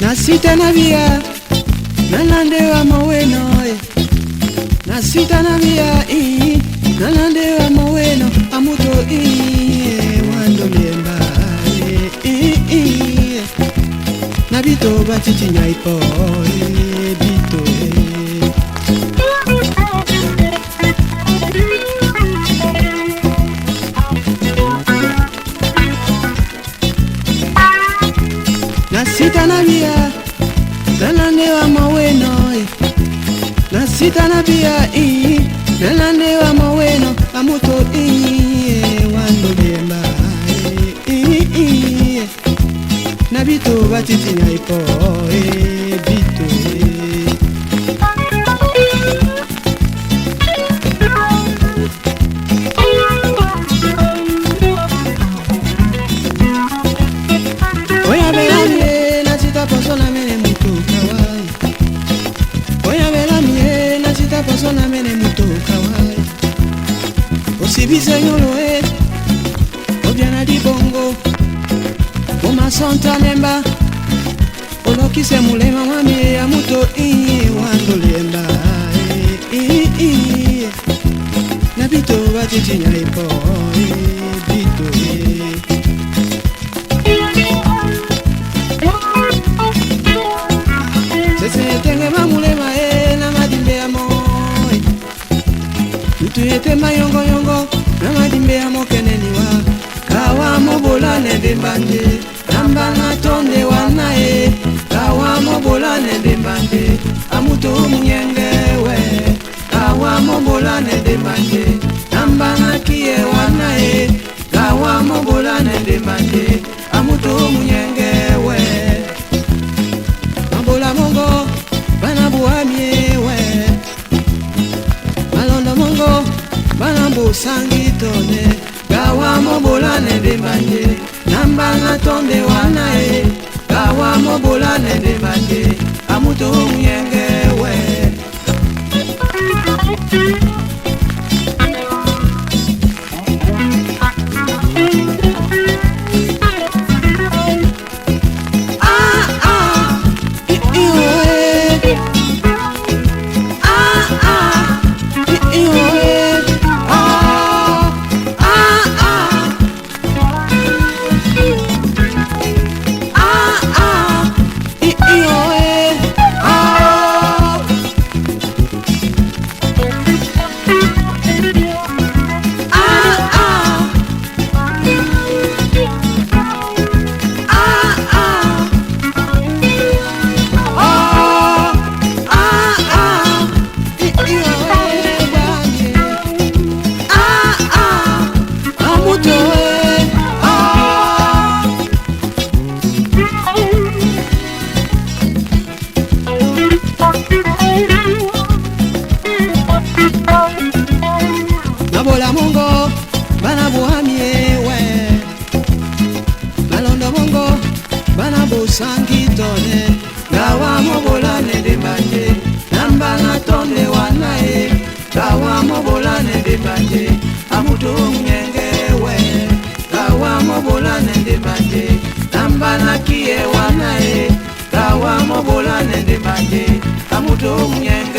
Nasita na bia nalandewa moweno eh. Nasita na bia eh, nalandewa moweno amuto eh, wando liemba eh, eh, eh. Na bito batitinya ipo eh, bito eh. Nasita na bia nalandewa moweno eh. Nasita na bia eh, nalandewa moweno amuto eh, wando liemba eh, eh, eh. Na bito batitinya ipo eh, bito eh. Oya belamie nasita poso na mene mutu kawai. Oya belamie nasita poso na mene mutu kawai. Osibise nyolo e obiana di bongo omasonta nemba olokise mulema mwami ya muto iye wando liemba eh, eh, eh. Na bito batitinya ipo eh, bito eh. Sese tenge mamulema e na madimbe ya moi. Tutu ete mayongo yongo na madimbe ya mokeneni wa. Kawa mobola nende mbande namba na tonde wana e. Kawa mobola nende mbande amuto munyenge we. Kawa mobola nende mbande namba na kie wana e. Kawa mobola nende mbande amuto munyenge we. Mabola mongo bana buamie we. Malondo mongo bana busangi tone. Gawa mobola nende mbande namba na tonde wana e. Gawa mobola nende mbande amuto munyenge we. Ah ah i i oh, eh. Ah ah i i oh, eh. Ah ah ah. Ah ah i i oh, eh. Ah. Ah ah. Ah ah. Ah ah ah. I i oh, eh, bamie. Ah ah. Amuto eh. Ah. Mabola mongo bana buhamie we. Malondo mongo bana busangi tone. Gawa mobola nende mbande namba na tonde wana e. Gawa mobola nende mbande amuto munyenge we. Gawa mobola nende mbande namba na kie wana e. Gawa mobola nende mbande amuto munyenge.